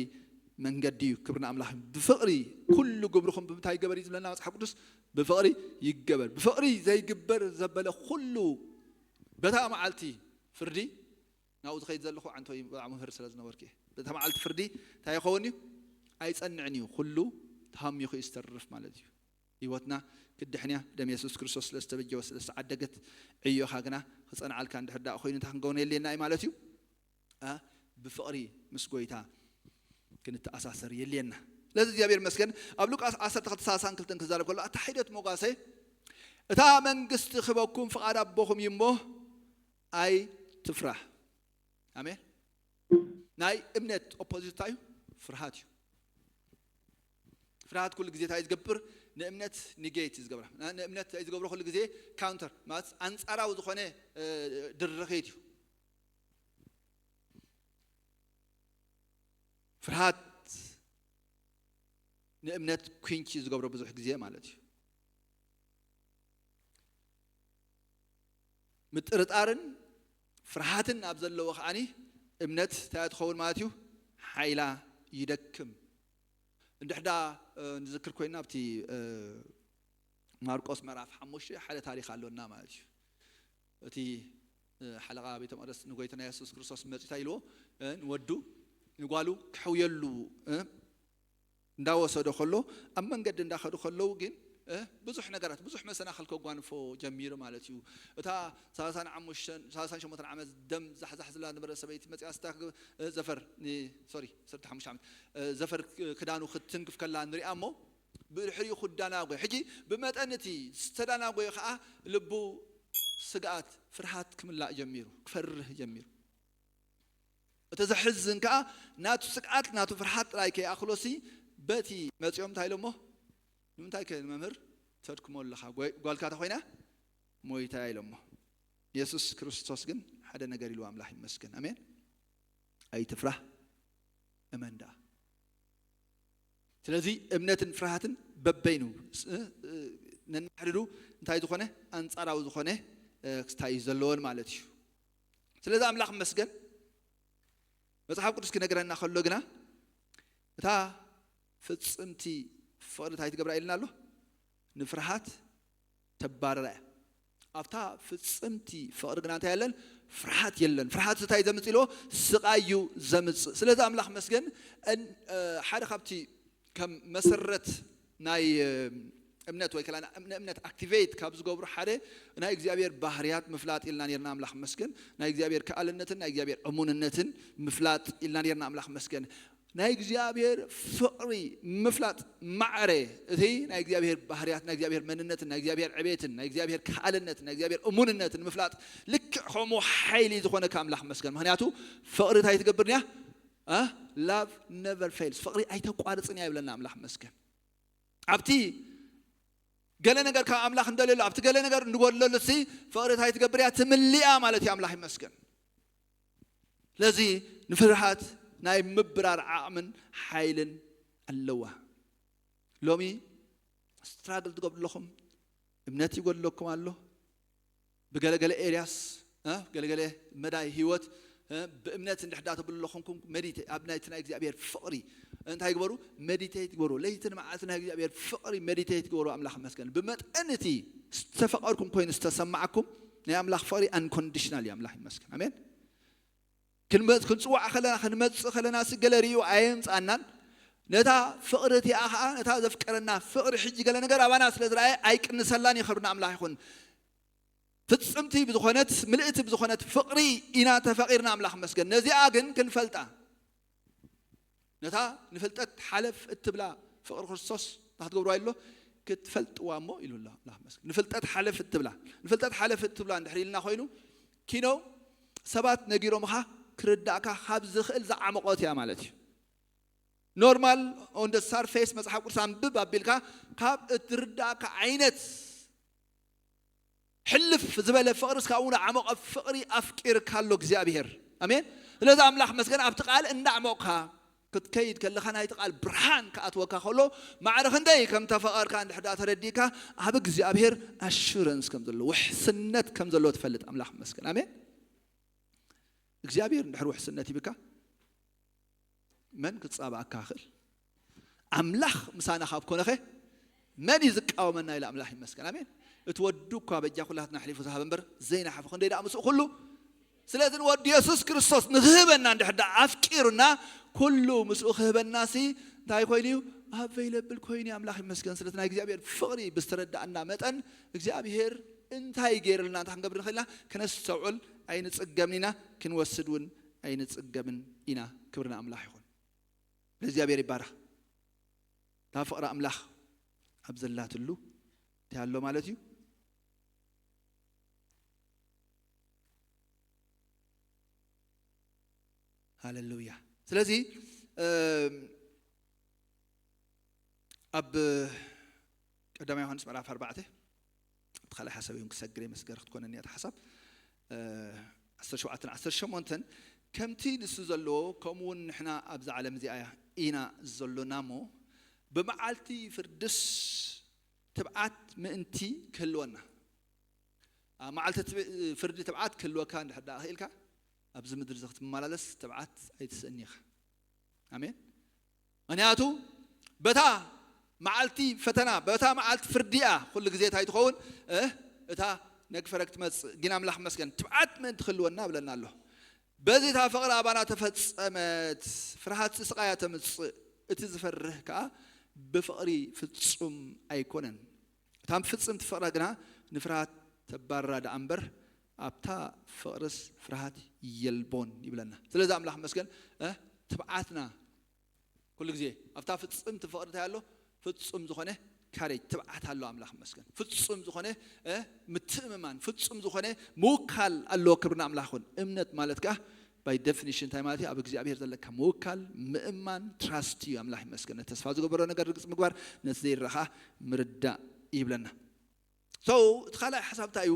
መንገዲ እዩ። ክብሪ ንኣምላኽ። ብፍቕሪ ኩሉ ግብርኹም ብምንታይ ይገበር እዩ ዝብለና መጽሓፍ ቅዱስ? ብፍቕሪ ይገበር። ብፍቕሪ ዘይግበር ዘበለ ኩሉ በታ መዓልቲ ፍርዲ ናብኡ ዝኸይድ ዘለኹ ዓንቶ እዩ፣ ብጣዕሚ መምህር ስለ ዝነበርኩ እየ። በታ መዓልቲ ፍርዲ እንታይ ይኸውን እዩ? ኣይጸንዕን እዩ። ኩሉ ተሃሚኹ እዩ ዝተርፍ ማለት እዩ። ህይወትና ክድሕን እያ፣ ብደም የሱስ ክርስቶስ ስለ ዝተበጀወ፣ ስለ ዝተዓደገት። ዕዮኻ ግና ክጸንዓልካ እንድሕር ደኣ ኮይኑ እንታይ ክንገብር የድልየና እዩ ማለት እዩ? ኣ፣ ብፍቕሪ ምስ ጎይታ ክንተኣሳሰር የድልየና። ስለዚ እግዚኣብሔር ይመስገን፣ ኣብ ሉቃስ ዓሰርተ ክልተ ሰላሳን ክልተን ክዛረብ ከሎ፣ ኣታ ሒደት መጓሰ፣ እታ መንግስቲ ክህበኩም ፍቓድ ኣቦኹም እዩ እሞ ኣይትፍራህ። ኣሜን። ናይ እምነት ኦፖዚት እንታይ እዩ? ፍርሃት እዩ። ፍርሃት ኩሉ ግዜ እንታይ ዝገብር? ንእምነት ኒጌት እዩ ዝገብራ። ና- ንእምነት እንታይ ዝገብሮ? ኩሉ ግዜ ካውንተር ማለት ኣንጻራዊ ዝኾነ፣ እ፣ ድርኺት እዩ። ፍርሃት ንእምነት ኩንቺ ዝገብሮ ብዙሕ ግዜ ማለት እዩ። ምጥርጣርን ፍርሃትን ኣብ ዘለዎ ከዓኒ እምነት እንታይ ትኸውን ማለት እዩ? ሓይላ ይደክም። እንድሕዳ፣ እ፣ ንዝክር ኮይና ኣብቲ፣ እ፣ ማርቆስ ምዕራፍ ሓሙሽተ ሓደ ታሪኽ ኣሎና ማለት እዩ። እቲ፣ እ፣ ሓለቓ ቤተ መቕደስ ንጎይታና የሱስ ክርስቶስ መጺኡ እንታይ ኢልዎ? እ፣ ንወዱ ንጓሉ ክሕውየሉ፣ እ፣ እንዳወሰዶ ከሎ፣ ኣብ መንገዲ እንዳኸዱ ከለዉ ግን፣ እ፣ ብዙሕ ነገራት፣ ብዙሕ መሰናኽል ከጓንፎ ጀሚሩ ማለት እዩ። እታ ሰላሳን ሓሙሽተን፣ ሰላሳን ሸሞንተን ዓመት ደም ዛሕዛሕ ዝብላ ነበረ ሰበይቲ መጺኣ ስታ ክግ-፣ እ፣ ዘፈር፣ ኒ-፣ ሶሪ፣ ዓሰርተ ሓሙሽተ ዓመት፣ እ፣ ዘፈር፣ እ፣ ክዳኑ ክትትንክፍ ከላ ንሪኣ እሞ፣ ብድሕሪኡ ክዳናጎ። ሕጂ ብመጠን እቲ ዝተዳናጎየ ኸዓ ልቡ ስግኣት፣ ፍርሃት ክምላእ ጀሚሩ፣ ክፈርህ ጀሚሩ። እቲ ዘሕዝን ከኣ ናቱ ስግኣት፣ ናቱ ፍርሃት ጥራይ ከይኣኽሎሲ በቲ መጺኦም እንታይ ኢሎሞ? ንምንታይ ከ ንመምህር ተድክሞ ኣለኻ? ጓይ-፣ ጓልካ ተኾይና ሞይታ ኢሎሞ። የሱስ ክርስቶስ ግን ሓደ ነገር ኢልዎ፣ ኣምላኽ ይመስገን። ኣሜን። ኣይትፍራህ፣ እመን ደኣ። ስለዚ እምነትን ፍርሃትን በበይኑ ስ-፣ እ፣ እ፣ ነናሕድዱ እንታይ ዝኾነ? ኣንጻራዊ ዝኾነ፣ እ፣ ክስታይ ዘለዎን ማለት እዩ። ስለዚ ኣምላኽ ይመስገን፣ መጽሓፍ ቅዱስ ክነግረና ከሎ ግና እታ ፍጽምቲ ፍቕሪ እንታይ ትገብራ ኢልና ኣሎ? ንፍርሃት ተባረራ እያ። ኣብታ ፍጽምቲ ፍቕሪ ግና እንታይ የለን? ፍርሃት የለን። ፍርሃት እንታይ ዘምጽእ ኢልዎ? ስቓይ እዩ ዘምጽእ። ስለዚ ኣምላኽ መስገን፣ እን-፣ እ፣ ሓደ ካብቲ ከም መሰረት ናይ፣ እ፣ እምነት ወይ ከላ ንእምነት ኣክቲቬት ካብ ዝገብሩ ሓደ ናይ እግዚኣብሔር ባህርያት ምፍላጥ ኢልና ነርና። ኣምላኽ መስገን፣ ናይ እግዚኣብሔር ከኣልነትን ናይ እግዚኣብሔር እሙንነትን ምፍላጥ ኢልና ነርና። ኣምላኽ መስገን። ናይ እግዚኣብሔር ፍቕሪ ምፍላጥ ማዕረ፣ እቲ ናይ እግዚኣብሔር ባህርያት፣ ናይ እግዚኣብሔር መንነትን ናይ እግዚኣብሔር ዕቤትን ናይ እግዚኣብሔር ከኣልነትን ናይ እግዚኣብሔር እሙንነትን ምፍላጥ፣ ልክዕ ከምኡ ሓይሊ ዝኾነካ ኣምላኽ መስገን። ምክንያቱ ፍቕሪ እንታይ ትገብር እያ? Love never fails። ፍቕሪ ኣይተቋርጽን እያ ይብለና ኣምላኽ መስገን። ኣብቲ ገለ ነገር ካብ ኣምላኽ እንደሌሎ፣ ኣብቲ ገለ ነገር እንጎድለሉ ሲ ፍቕሪ እንታይ ትገብር እያ? ትምልያ ማለት እዩ። ኣምላኽ ይመስገን። ስለዚ ንፍርሃት ናይ ምብራር ዓቕምን ሓይልን ኣለዋ። ሎሚ ስትራግል ትገብሩ ኣለኹም፣ እምነት ይጎድለኩም ኣሎ። ብገለገለ ኤርያስ፣ ገለገለ መዳይ ህይወት ብእምነት እንድሕዳ ተብሉ ኣለኹምኩም፣ መዲቴ ኣብ ናይቲ ናይ እግዚኣብሔር ፍቕሪ እንታይ ግበሩ? መዲቴት ግበሩ። ለይትን መዓልቲ ናይ እግዚኣብሔር ፍቕሪ መዲቴት ግበሩ። ኣምላኽ ይመስገን። ብመጠን እቲ ዝተፈቐርኩም ኮይኑ ዝተሰማዓኩም፣ ናይ ኣምላኽ ፍቕሪ ኣንኮንዲሽናል እዩ። ኣምላኽ ይመስገን። ኣሜን። ክንመጽ ክንጽዋዕ ከለና፣ ክንመጽእ ከለና ሲ ገለ ርእዩ ኣየምጻናን። ነታ ፍቕሪ እቲኣ ኸዓ፣ ነታ ዘፍቀረና ፍቕሪ ሕጂ ገለ ነገር ኣባና ስለ ዝረኣየ ኣይቅንሰላን እዩ። ክብሪ ንኣምላኽ ይኹን። ፍጽምቲ ብዝኾነት፣ ምልእቲ ብዝኾነት ፍቕሪ ኢና ተፈቒርና። ኣምላኽ መስገን። ነዚኣ ግን ክንፈልጣ፣ ነታ ንፍልጠት ሓለፍ እትብላ ፍቕሪ ክርስቶስ እንታይ ክትገብርዋ ኣሎ? ክትፈልጥዋ እሞ ኢሉ ኣሎ። ኣምላኽ መስገን። ንፍልጠት ሓለፍ እትብላ፣ ንፍልጠት ሓለፍ እትብላ እንድሕር ኢልና ኮይኑ፣ ኪኖ ሰባት ነጊሮምኻ ክርዳእካ ካብ ዝኽእል ዝዓመቖት እያ ማለት እዩ። ኖርማል፣ ኦን ደ ሳርፌስ መጽሓፍ ቅዱስ ኣንብብ ኣቢልካ ካብ እትርዳእካ ዓይነት ሕልፍ ዝበለ ፍቕሪ፣ እስካብ እውን ዓመቐ ፍቕሪ ኣፍቂርካ ኣሎ እግዚኣብሔር። ኣሜን። ስለዚ ኣምላኽ መስገን፣ ኣብቲ ቃል እንዳዕመቕካ ክትከይድ ከለኻ፣ ናይቲ ቃል ብርሃን ክኣትወካ ከሎ፣ ማዕረ ክንደይ ከም ተፈቐርካ እንድሕዳ ተረዲእካ፣ ኣብ እግዚኣብሔር ኣሹረንስ ከም ዘሎ፣ ውሕስነት ከም ዘሎ ትፈልጥ። ኣምላኽ መስገን። ኣሜን። እግዚኣብሔር እንድሕር ውሕስነት ይብካ፣ መን ክጻባኣካ ይኽእል? ኣምላኽ ምሳና ካብ ኮነኸ መን እዩ ዝቃወመና? ኢለ ኣምላኽ ይመስገን። ኣሜን። እቲ ወዱ እኳ በጃ ኩላትና ኣሕሊፉ ዝሃበ እምበር ዘይናሓፉ ክንደይ ደኣ ምስኡ ኩሉ። ስለዚ ንወዱ የሱስ ክርስቶስ ንክህበና እንድሕር ደኣ ኣፍቂሩና፣ ኩሉ ምስኡ ክህበና ሲ እንታይ ኮይኑ እዩ? ኣቨይለብል ኮይኑ እዩ። ኣምላኽ ይመስገን። ስለዚ ናይ እግዚኣብሔር ፍቕሪ ብዝተረዳእና መጠን እግዚኣብሔር እንታይ ገይርልና እንታይ ክንገብር ንኽእልና ከነስተውዕል ኣይንጽገምን ኢና፣ ክንወስድ እውን ኣይንጽገምን ኢና። ክብሪ ንኣምላኽ ይኹን። እግዚኣብሔር ይባረኽ። እታ ፍቕሪ ኣምላኽ ኣብ ዘላትሉ እንታይ ኣሎ ማለት እዩ? ሃሌሉያ። ስለዚ እም፣ ኣብ ቀዳማይ ዮሃንስ ምዕራፍ ኣርባዕተ፣ እቲ ካልኣይ ሓሳብ እውን ክሰግር እየ፣ መስገር ክትኮነኒ እያ እታ ሓሳብ። እ፣ ዓሰርተ ሸውዓተን ዓሰርተ ሸሞንተን፣ ከምቲ ንሱ ዘለዎ፣ ከምኡ እውን ንሕና ኣብዛ ዓለም እዚኣ ኢና ዘሎና እሞ፣ ብመዓልቲ ፍርድስ ትብዓት ምእንቲ ክህልወና። ኣብ መዓልቲ ትብ-፣ ፍርዲ ትብዓት ክህልወካ እንድሕር ደኣ ክኢልካ፣ ኣብዚ ምድሪ እዚ ክትመላለስ ትብዓት ኣይትስእን ኢኻ። ኣሜን። ምኽንያቱ በታ መዓልቲ ፈተና፣ በታ መዓልቲ ፍርዲ እያ ኩሉ ግዜ እንታይ ትኸውን? እ፣ እታ ነግፈረግ ትመጽእ። ግን ኣምላኽ መስገን፣ ትብዓት ምእንቲ ክህልወና ብለና ኣሎ። በዚ እታ ፍቕሪ ኣባና ተፈጸመት፣ ፍርሃት ስቓያ ተምጽእ፣ እቲ ዝፈርህ ከኣ ብፍቕሪ ፍጹም ኣይኮነን። እታ ፍጽምቲ ፍቕራ ግና ንፍርሃት ተባርራ ደኣ እምበር፣ ኣብታ ፍቕርስ ፍርሃት የልቦን ይብለና። ስለዚ ኣምላኽ መስገን፣ እ፣ ትብዓትና ኩሉ ግዜ ኣብታ ፍጽምቲ ፍቕሪ እንታይ ኣሎ? ፍጹም ዝኾነ ካሬጅ፣ ትብዓት ኣሎ። ኣምላኽ መስገን። ፍጹም ዝኾነ፣ እ፣ ምትእምማን፣ ፍጹም ዝኾነ ምውካል ኣለዎ። ክብሪ ንኣምላኽ ይኹን። እምነት ማለት ከኣ ባይ ዴፊኒሽን እንታይ ማለት እዩ? ኣብ እግዚኣብሔር ዘለካ ምውካል፣ ምእማን፣ ትራስት እዩ። ኣምላኽ ይመስገን። ነቲ ተስፋ ዝገበሮ ነገር ርግጽ ምግባር፣ ነቲ ዘይረኣ ምርዳእ ይብለና። ሶ፣ እቲ ካልኣይ ሓሳብ እንታይ እዩ?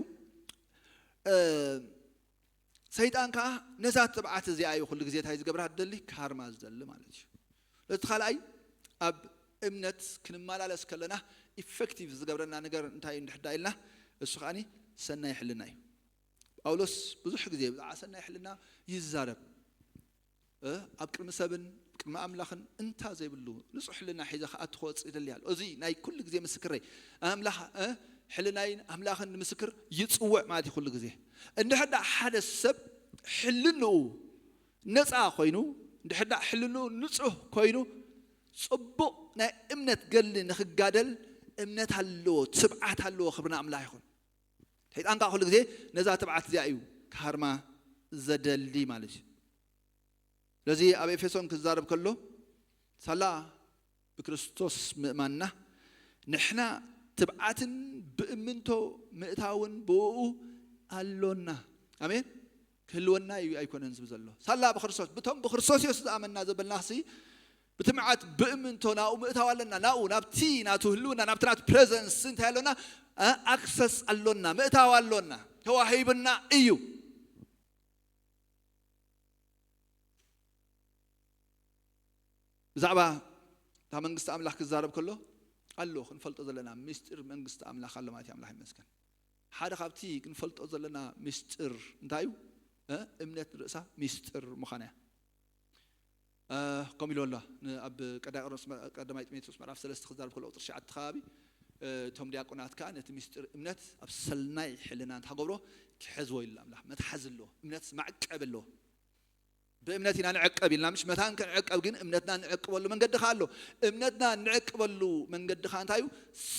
እ፣ ሰይጣን ከኣ ነዛ ትብዓት እዚኣ እዩ ኩሉ ግዜ እንታይ ዝገብራ ዝደሊ? ካርማ ዝደሊ ማለት እዩ። እቲ ካልኣይ ኣብ እምነት ክንመላለስ ከለና ኢፌክቲቭ ዝገብረና ነገር እንታይ እዩ እንድሕር ኢልና፣ እሱ ከኣኒ ሰናይ ሕልና እዩ። ጳውሎስ ብዙሕ ግዜ ብዛዕባ ሰናይ ሕልና ይዛረብ። እ፣ ኣብ ቅድሚ ሰብን ቅድሚ ኣምላኽን እንታ ዘይብሉ ንጹሕ ሕልና ሒዘ ክኣቱ ክወጽእ ይደሊ ኣሎ። እዚ ናይ ኩሉ ግዜ ምስክረይ። ኣምላኽ፣ እ፣ ሕልናይን ኣምላኽን ንምስክር ይጽውዕ ማለት እዩ ኩሉ ግዜ። እንድሕር ደኣ ሓደ ሰብ ሕልንኡ ነጻ ኮይኑ፣ እንድሕር ደኣ ሕልንኡ ንጹህ ኮይኑ፣ ጽቡቕ ናይ እምነት ገድሊ ንኽጋደል እምነት ኣለዎ፣ ትብዓት ኣለዎ። ክብሪ ንኣምላኽ ይኹን። ሰይጣን ከኣ ኩሉ ግዜ ነዛ ትብዓት እዚኣ እዩ ክሃርማ ዘደሊ ማለት እዩ። ስለዚ ኣብ ኤፌሶን ክዛረብ ከሎ ሳላ ብክርስቶስ ምእማንና ንሕና ትብዓትን ብእምንቶ ምእታውን ብእኡ ኣሎና። ኣሜን። ክህልወና እዩ ኣይኮነን ዝብል ዘሎ። ሳላ ብክርስቶስ፣ ብቶም ብክርስቶስ የሱስ ዝኣመንና ዘበልና ሲ ብትምዓት ብእምንቶ ናብኡ ምእታው ኣለና። ናብኡ፣ ናብቲ ናቱ ህልውና፣ ናብቲ ናቱ ፕሬዘንስ እንታይ ኣሎና? ኣክሰስ ኣሎና፣ ምእታው ኣሎና፣ ተዋሂብና እዩ። ብዛዕባ እታ መንግስቲ ኣምላኽ ክዛረብ ከሎ ኣሎ ክንፈልጦ ዘለና ምስጢር መንግስቲ ኣምላኽ ኣሎ ማለት እዩ። ኣምላኽ ይመስገን። ሓደ ካብቲ ክንፈልጦ ዘለና ምስጢር እንታይ እዩ? እምነት ንርእሳ ምስጢር ምዃና እያ። ከምኡ ኢሉ ኣሎ። ኣብ ቀዳማይ ጢሞቴዎስ ምዕራፍ ሰለስተ ክዛረብ ከሎ ቁፅሪ ትሽዓተ ከባቢ እቶም ዲያቆናት ከዓ ነቲ ምስጢር እምነት ኣብ ሰናይ ሕልና እንተገብሮ ክሕዝዎ ኢሉ ኣምላኽ። መትሓዚ ኣለዎ። እምነት መዕቀቢ ኣለዎ። ብእምነት ኢና ንዕቀብ ኢልና ምሽ መታን ክንዕቀብ ግን እምነትና ንዕቅበሉ መንገዲ ከ ኣሎ። እምነትና ንዕቅበሉ መንገዲ ከ እንታይ እዩ?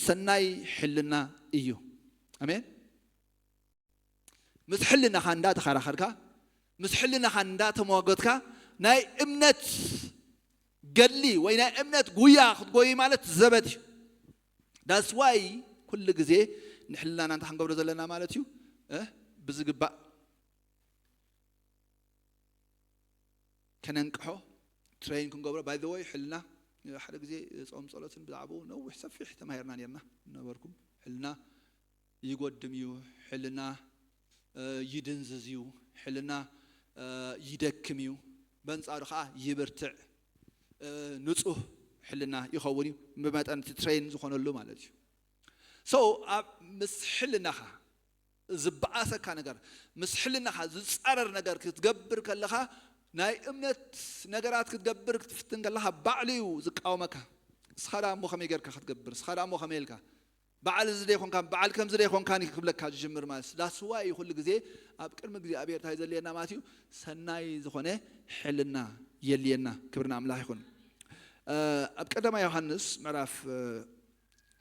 ሰናይ ሕልና እዩ። ኣሜን። ምስ ሕልናኻ እንዳተኻራኸርካ፣ ምስ ሕልናኻ እንዳተሟገትካ ናይ እምነት ገድሊ ወይ ናይ እምነት ጉያ ክትጎይ ማለት ዘበት እዩ። ዳስዋይ ኩሉ ግዜ ንሕልናና እንታይ ክንገብሮ ዘለና ማለት እዩ? ብዝግባእ ከነንቅሖ ትሬን ክንገብሮ። ባይ ወይ ሕልና ሓደ ግዜ ፆም ጸሎትን ብዛዕባኡ ነዊሕ ሰፊሕ ተማሂርና ነርና ነበርኩም። ሕልና ይጎድም እዩ። ሕልና ይድንዝዝ እዩ። ሕልና ይደክም እዩ። በንጻሩ ከዓ ይብርትዕ፣ ንጹህ ሕልና ይኸውን እዩ። ብመጠን እቲ ትሬን ዝኾነሉ ማለት እዩ። So ኣብ ምስ ሕልናኻ ዝበኣሰካ ነገር፣ ምስ ሕልናኻ ዝጻረር ነገር ክትገብር ከለኻ፣ ናይ እምነት ነገራት ክትገብር ክትፍትን ከለኻ ባዕሉ እዩ ዝቃወመካ። እስኻ ደኣ እሞ ከመይ ጌርካ ክትገብር? እስኻ ደኣ እሞ ከመይ ኢልካ? በዓል እዚ ደይኮንካ፣ በዓል ከምዚ ደይኮንካ ክብለካ ዝጅምር ማለት። ዳስዋ እዩ ኩሉ ግዜ ኣብ ቅድሚ እግዚኣብሔር እንታይ ዘድልየና ማለት እዩ? ሰናይ ዝኾነ ሕልና የድልየና። ክብሪ ንኣምላኽ ይኹን። ኣብ ቀዳማይ ዮሃንስ ምዕራፍ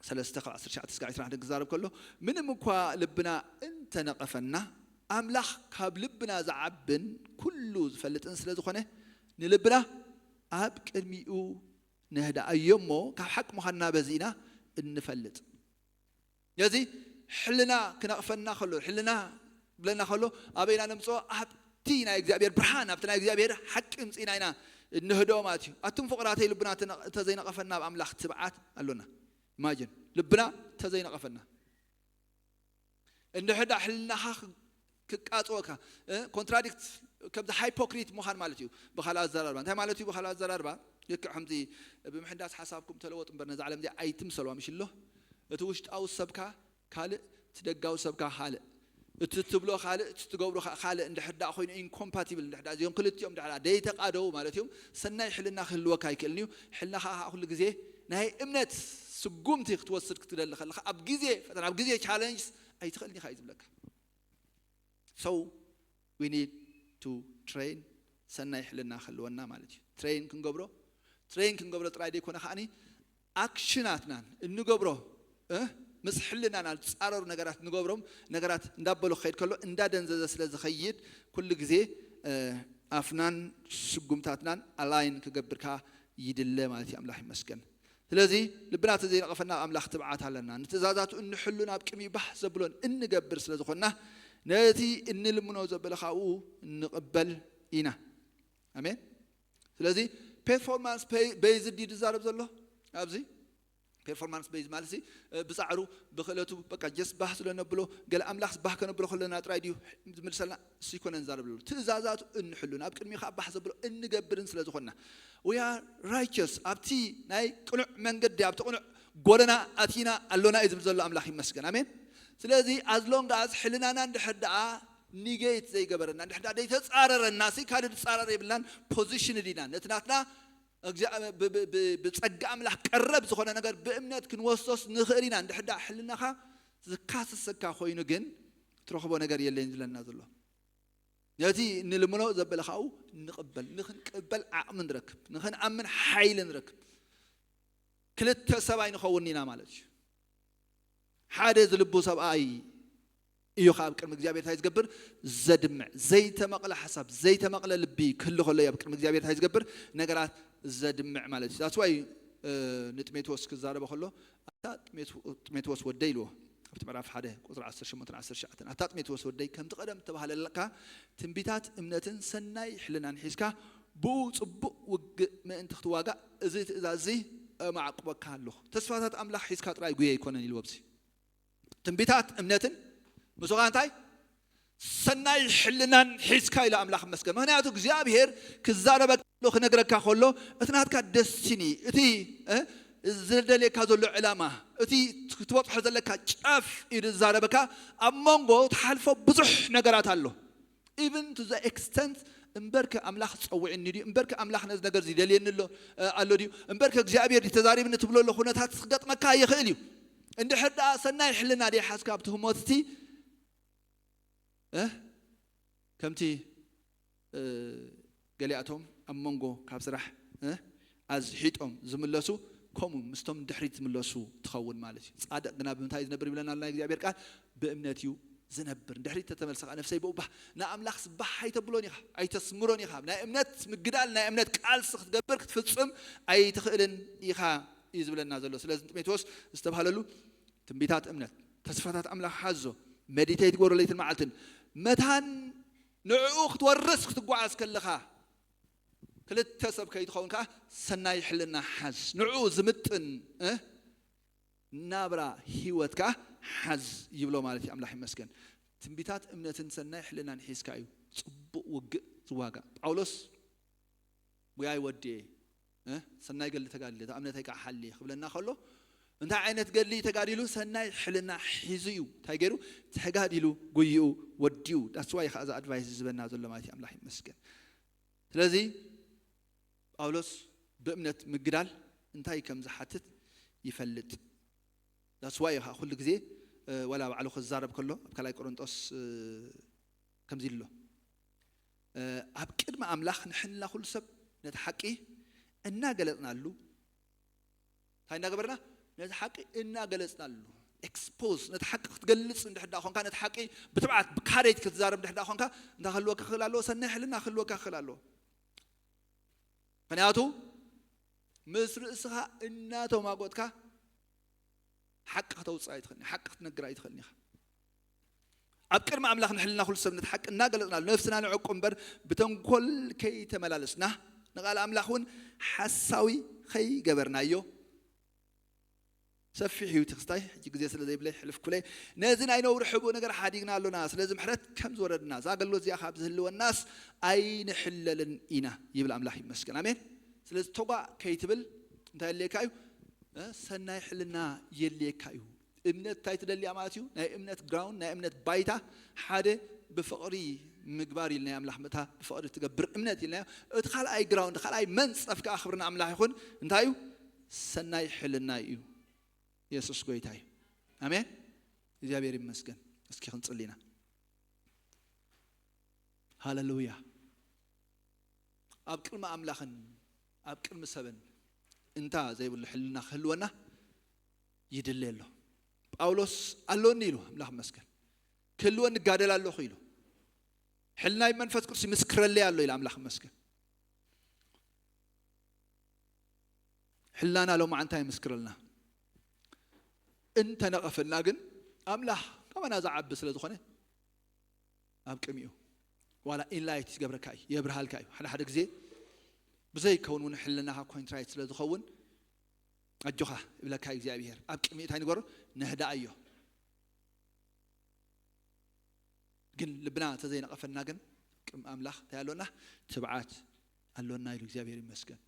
ሰለስተ ካብ ዓሰርተ ትሽዓተ እስካብ ዕስራን ሓደን ክዛረብ ከሎ፣ ምንም እኳ ልብና እንተነቐፈና፣ ኣምላኽ ካብ ልብና ዝዓብን ኩሉ ዝፈልጥን ስለ ዝኾነ፣ ንልብና ኣብ ቅድሚኡ ነህድኣዮ እሞ፣ ካብ ሓቂ ምዃንና በዚ ኢና እንፈልጥ። ነዚ ሕልና ክነቕፈና ከሎ፣ ሕልና ብለና ከሎ፣ ኣበይና ነምፅኦ? ኣብቲ ናይ እግዚኣብሔር ብርሃን፣ ኣብቲ ናይ እግዚኣብሔር ሓቂ ምፅኢና ኢና እንህድኦ ማለት እዩ። ኣቱም ፍቕራተይ፣ ልብና እንተዘይነቐፈና ኣብ ኣምላኽ ትብዓት ኣሎና። ኢማጅን፣ ልብና እንተዘይነቐፈና። እንድሕር ዳ ሕልናኻ ክቃፅወካ፣ ኮንትራዲክት፣ ከምዚ ሃይፖክሪት ምዃን ማለት እዩ ብኻልእ ኣዘራርባ። እንታይ ማለት እዩ ብኻልእ ኣዘራርባ? ልክዕ ከምዚ ብምሕዳስ ሓሳብኩም ተለወጡ እምበር ነዛ ዓለም እዚኣ ኣይትምሰልዋ፣ ምሽ ኣሎ? እቲ ውሽጣዊ ሰብካ ካልእ፣ እቲ ደጋዊ ሰብካ ካልእ፣ እቲ ትብሎ ካልእ፣ እቲ ትገብሮ ከ-፣ ካልእ እንድሕር ዳ ኮይኑ ኢንኮምፓቲብል እንድሕር ዳ እዚኦም ክልቲኦም እንድሕር ዳ ደይተቃደው ማለት እዮም፣ ሰናይ ሕልና ክህልወካ ኣይክእልን እዩ። ሕልናኻ ከዓ ኩሉ ግዜ ናይ እምነት ስጉምቲ ክትወስድ ክትደሊ ከለኻ፣ ኣብ ግዜ ፈተና፣ ኣብ ግዜ ቻለንጅስ ኣይትኽእልን ኢኻ እዩ ዝብለካ። So we need to train፣ ሰናይ ሕልና ክህልወና ማለት እዩ። ትሬን ክንገብሮ፣ ትሬን ክንገብሮ ጥራይ ደይኮነ ከዓኒ ኣክሽናትናን እንገብሮ፣ እ፣ ምስ ሕልናና ዝጻረሩ ነገራት ንገብሮም ነገራት እንዳበሉ ክኸይድ ከሎ እንዳደንዘዘ ስለ ዝኸይድ ኩሉ ግዜ፣ እ፣ ኣፍናን ስጉምታትናን ኣላይን ክገብርካ ይድለ ማለት እዩ። ኣምላኽ ይመስገን። ስለዚ ልብና ተዘይነቐፈና ኣብ ኣምላኽ ትብዓት ኣለና። ንትእዛዛቱ እንሕሉ ናብ ቅድሚ ባህ ዘብሎን እንገብር ስለ ዝኾንና ነቲ እንልምኖ ዘበለ ካብኡ እንቕበል ኢና። ኣሜን። ስለዚ ፐርፎርማንስ ቤይዝድ ድዩ ዝዛረብ ዘሎ ኣብዚ? ፐርፎርማንስ ቤይዝ ማለት ሲ ብጻዕሩ ብክእለቱ በቃ ጀስ ባህ ስለ ነብሎ፣ ገለ ኣምላኽ ባህ ከነብሎ ከለና ጥራይ ድዩ ዝምልሰልና? እሱ ይኮነን ዝዛረብ ዘሎ። ትእዛዛቱ እንሕሉን ኣብ ቅድሚ ከዓ ባህ ዘብሎ እንገብርን ስለ ዝኾንና፣ we are righteous፣ ኣብቲ ናይ ቅኑዕ መንገዲ፣ ኣብቲ ቅኑዕ ጎደና ኣቲና ኣሎና እዩ ዝብል ዘሎ። ኣምላኽ ይመስገን። ኣሜን። ስለዚ ኣዝሎንግ ኣዝ ሕልናና እንድሕር ደኣ ኒጌት ዘይገበረና፣ እንድሕር ደኣ ዘይተጻረረና ሲ ካልእ ዝጻረር የብልናን። ፖዚሽን ዲና ነቲ ናትና ብጸጋ ኣምላኽ ቀረብ ዝኾነ ነገር ብእምነት ክንወስዶስ ንኽእል ኢና። እንድሕር ደኣ ሕልናኻ ዝካሰሰካ ኮይኑ ግን ትረኽቦ ነገር የለን ዝለና ዘሎ። ነቲ እንልምኖ ዘበለ ካብኡ ንቕበል፣ ንኽንቅበል ዓቕሚ ንረክብ፣ ንኽንኣምን ሓይሊ ንረክብ። ክልተ ሰብ ኣይንኸውን ኢና ማለት እዩ። ሓደ ዝልቡ ሰብኣይ እዩ። ከ ኣብ ቅድሚ እግዚኣብሔር እንታይ ዝገብር? ዘድምዕ። ዘይተመቕለ ሓሳብ፣ ዘይተመቕለ ልቢ ክህሉ ከሎ እዩ ኣብ ቅድሚ እግዚኣብሔር እንታይ ዝገብር? ነገራት ዘድምዕ ማለት እዩ። ዛትዋይ ንጥሜትዎስ ክዛረበ ከሎ ኣታ ጥሜትዎስ ወደይ ኢልዎ ኣብቲ ምዕራፍ ሓደ ቁፅሪ ዓሰርተ ሸሞንተ ዓሰርተ ትሽዓተ ኣታ ጥሜትዎስ ወደይ ከምቲ ቀደም ተባህለለካ ትንቢታት እምነትን ሰናይ ሕልናን ሒዝካ ብኡ ፅቡቕ ውግእ ምእንቲ ክትዋጋእ እዚ ትእዛዝ እዚ እማዕቁበካ ኣለኹ። ተስፋታት ኣምላኽ ሒዝካ ጥራይ ጉየ ኣይኮነን ኢልዎ ኣብዚ ትንቢታት እምነትን ምስኻ እንታይ ሰናይ ሕልናን ሒዝካ ኢሉ ኣምላኽ መስገን። ምክንያቱ እግዚኣብሔር ክዛረበካ ከሎ ክነግረካ ከሎ እቲ ናትካ ደስቲኒ እቲ ዝደልየካ ዘሎ ዕላማ እቲ ክትበፅሖ ዘለካ ጫፍ እዩ ዝዛረበካ። ኣብ መንጎ ትሓልፎ ብዙሕ ነገራት ኣሎ። Even to the extent እምበርከ ኣምላኽ ጸውዕኒ ድዩ? እምበርከ ኣምላኽ ነዚ ነገር ዝደልየኒ ኣሎ ኣሎ ድዩ? እምበርከ እግዚኣብሔር ተዛሪብኒ ትብሎ ኣሎ ኩነታት ክገጥመካ ይኽእል እዩ። እንድሕር ደኣ ሰናይ ሕልና ደይሓዝካ ኣብቲ ህሞትቲ ከምቲ ገሊኣቶም ኣብ መንጎ ካብ ስራሕ ኣዝሒጦም ዝምለሱ ከምኡ ምስቶም ድሕሪት ዝምለሱ ትኸውን ማለት እዩ። ጻድቕ ግና ብምንታይ ዝነብር ይብለና ኣሎ ናይ እግዚኣብሔር ቃል? ብእምነት እዩ ዝነብር። ድሕሪት ተተመልሰኻ ነፍሰይ ብኡባህ ንኣምላኽ ስባሕ ኣይተብሎን ኢኻ፣ ኣይተስምሮን ኢኻ። ናይ እምነት ምግዳል፣ ናይ እምነት ቃልሲ ክትገብር ክትፍጽም ኣይትኽእልን ኢኻ እዩ ዝብለና ዘሎ። ስለዚ ጢሞቴዎስ ዝተባህለሉ ትንቢታት እምነት፣ ተስፋታት ኣምላኽ ሓዞ፣ መዲቴት ግበሮ ለይትን መዓልትን። መታን ንዕኡ ክትወርስ ክትጓዓዝ ከለኻ ክልተ ሰብ ከይትኸውን ከዓ ሰናይ ሕልና ሓዝ። ንዕኡ ዝምጥን ናብራ ህይወት ከዓ ሓዝ ይብሎ ማለት እዩ። ኣምላኽ ይመስገን። ትንቢታት እምነትን ሰናይ ሕልናን ሒዝካ እዩ ፅቡቕ ውግእ ዝዋጋእ። ጳውሎስ ጉያይ ወድየ ሰናይ ገድሊ ተጋድለ እታ እምነተይ ከዓ ሓልየ ክብለና ከሎ እንታይ ዓይነት ገድሊ ተጋዲሉ? ሰናይ ሕልና ሒዙ እዩ እንታይ ገይሩ? ተጋዲሉ ጉይኡ ወዲኡ። ዳስዋይ ከዓ እዚ ኣድቫይስ ዝበና ዘሎ ማለት እዩ። ኣምላኽ ይመስገን። ስለዚ ጳውሎስ ብእምነት ምግዳል እንታይ ከም ዝሓትት ይፈልጥ። ዳስዋይ ከዓ ኩሉ ግዜ ወላ ባዕሉ ክዛረብ ከሎ ኣብ ካልኣይ ቆሮንጦስ ከምዚ ኣሎ ኣብ ቅድሚ ኣምላኽ ንሕና ኩሉ ሰብ ነቲ ሓቂ እናገለጽናሉ እንታይ እናገበርና ነቲ ሓቂ እናገለጽናሉ ኤክስፖዝ ነቲ ሓቂ ክትገልጽ እንድሕር ዳ ኮንካ ነቲ ሓቂ ብትብዓት ብካሬጅ ክትዛረብ እንድሕር ዳ ኮንካ እንታይ ክህልወካ ክኽእል ኣለዎ? ሰናይ ሕልና ክህልወካ ክኽእል ኣለዎ። ምክንያቱ ምስ ርእስኻ እናተማጎጥካ ሓቂ ከተውፅእ ኣይትኽእልን፣ ሓቂ ክትነግር ኣይትኽእልን ኢኻ። ኣብ ቅድሚ ኣምላኽ ንሕልና ኩሉ ሰብ ነቲ ሓቂ እናገለጽናሉ ነፍስና ንዕቁ እምበር ብተንኮል ከይተመላለስና ንቓል ኣምላኽ እውን ሓሳዊ ከይገበርናዮ ሰፊሕ እዩ እቲ ክስታይ ሕጂ ግዜ ስለ ዘይብለይ ሕልፍ ኩለይ ነዚ ናይ ነውሪ ሕቡእ ነገር ሓዲግና ኣሎና። ስለዚ ምሕረት ከም ዝወረድና እዛ ኣገልግሎት እዚኣ ካብ ዝህልወናስ ኣይንሕለልን ኢና ይብል ኣምላኽ ይመስገን። ኣሜን። ስለዚ ተጓእ ከይትብል እንታይ የድልየካ እዩ? ሰናይ ሕልና የድልየካ እዩ። እምነት እንታይ ትደልያ ማለት እዩ? ናይ እምነት ግራውንድ ናይ እምነት ባይታ ሓደ ብፍቕሪ ምግባር ኢልናዮ ኣምላኽ ምእታ ብፍቕሪ ትገብር እምነት ኢልናዮ። እቲ ካልኣይ ግራውንድ ካልኣይ መንፀፍ ከዓ ክብሪ ንኣምላኽ ይኹን እንታይ እዩ? ሰናይ ሕልና እዩ። የሱስ ጎይታ እዩ። ኣሜን። እግዚኣብሔር ይመስገን። እስኪ ክንፅሊ ኢና። ሃለሉያ። ኣብ ቅድሚ ኣምላኽን ኣብ ቅድሚ ሰብን እንታ ዘይብሉ ሕልና ክህልወና ይድለ ኣሎ። ጳውሎስ ኣሎኒ ኢሉ ኣምላኽ መስገን ክህልወ ንጋደል ኣለኹ ኢሉ ሕልናይ መንፈስ ቅዱስ ይምስክረለይ ኣሎ ኢሉ ኣምላኽ መስገን። ሕልናና ሎማዓንታ ይምስክረልና እንተነቐፈልና ግን ኣምላኽ ካባና ዝዓቢ ስለ ዝኾነ ኣብ ቅሚኡ ዋላ ኢንላይት ይገብረካ እዩ የብርሃልካ እዩ። ሓደ ሓደ ግዜ ብዘይከውን እውን ሕልናኻ ኮንትራይት ስለ ዝኸውን ኣጆኻ ይብለካ እግዚኣብሔር። ኣብ ቅሚኡ እንታይ ንገሮ ነህዳ ኣዮ ግን ልብና እንተዘይነቐፈና ግን ቅም ኣምላኽ እንታይ ኣሎና ትብዓት ኣሎና ኢሉ እግዚኣብሔር ይመስገን።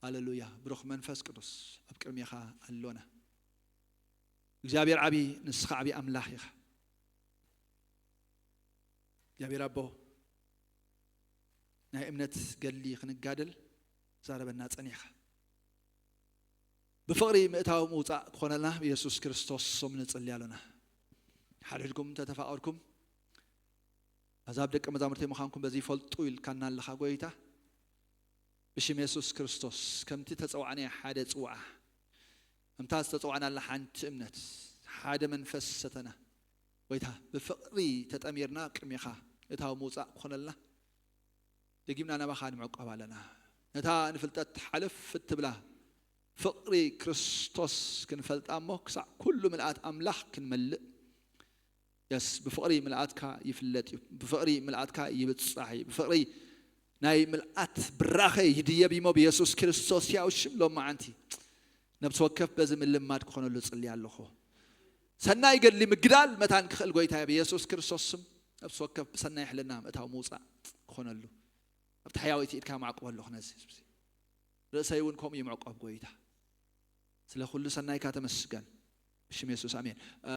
ሃሌሉያ። ብሩኽ መንፈስ ቅዱስ ኣብ ቅድሜኻ ኣሎና። እግዚኣብሔር ዓቢ ንስኻ ዓቢ ኣምላኽ ኢኻ። እግዚኣብሔር ኣቦ ናይ እምነት ገድሊ ክንጋደል ዛረበና ጸኒኻ ብፍቕሪ ምእታው ምውፃእ ክኾነልና ብየሱስ ክርስቶስ ስም ንጽሊ ኣሎና። ሓድሕድኩም ተተፋቐርኩም ኣዛብ ደቀ መዛሙርተይ ምዃንኩም በዚ ይፈልጡ ኢልካና ኣለኻ ጎይታ። ብሽም የሱስ ክርስቶስ ከምቲ ተጸዋዕናዮ ሓደ ጽውዓ ከምታ ዝተጸዋዕናላ ሓንቲ እምነት ሓደ መንፈስ ሰተና ጎይታ፣ ብፍቕሪ ተጠሚርና ቅድሜኻ እታው ምውፃእ ክኾነልና ደጊምና ናባኻ ንምዕቋብ ኣለና። ነታ ንፍልጠት ሓለፍ እትብላ ፍቕሪ ክርስቶስ ክንፈልጣ እሞ ክሳዕ ኩሉ ምልኣት ኣምላኽ ክንመልእ። የስ፣ ብፍቕሪ ምልኣትካ ይፍለጥ እዩ። ብፍቕሪ ምልኣትካ ይብጻሕ እዩ። ብፍቕሪ ናይ ምልኣት ብራኸ ይድየብ እሞ ብየሱስ ክርስቶስ ያው ሽም ሎማዓንቲ ነብሲ ወከፍ በዚ ምልማድ ክኾነሉ ጽልያ ኣለኹ። ሰናይ ገድሊ ምግዳል መታን ክኽእል ጎይታ ብየሱስ ክርስቶስ ስም ነብሲ ወከፍ ብሰናይ ሕልና ምእታው ምውጻእ ክኾነሉ ኣብቲ ሕያወይቲ ኢድካ ማዕቆብ ኣለኹ። ነዚ ህዝቢ ርእሰይ እውን ከምኡ ይምዕቆብ ጎይታ። ስለ ኩሉ ሰናይካ ተመስገን። ብሽም የሱስ ኣሜን።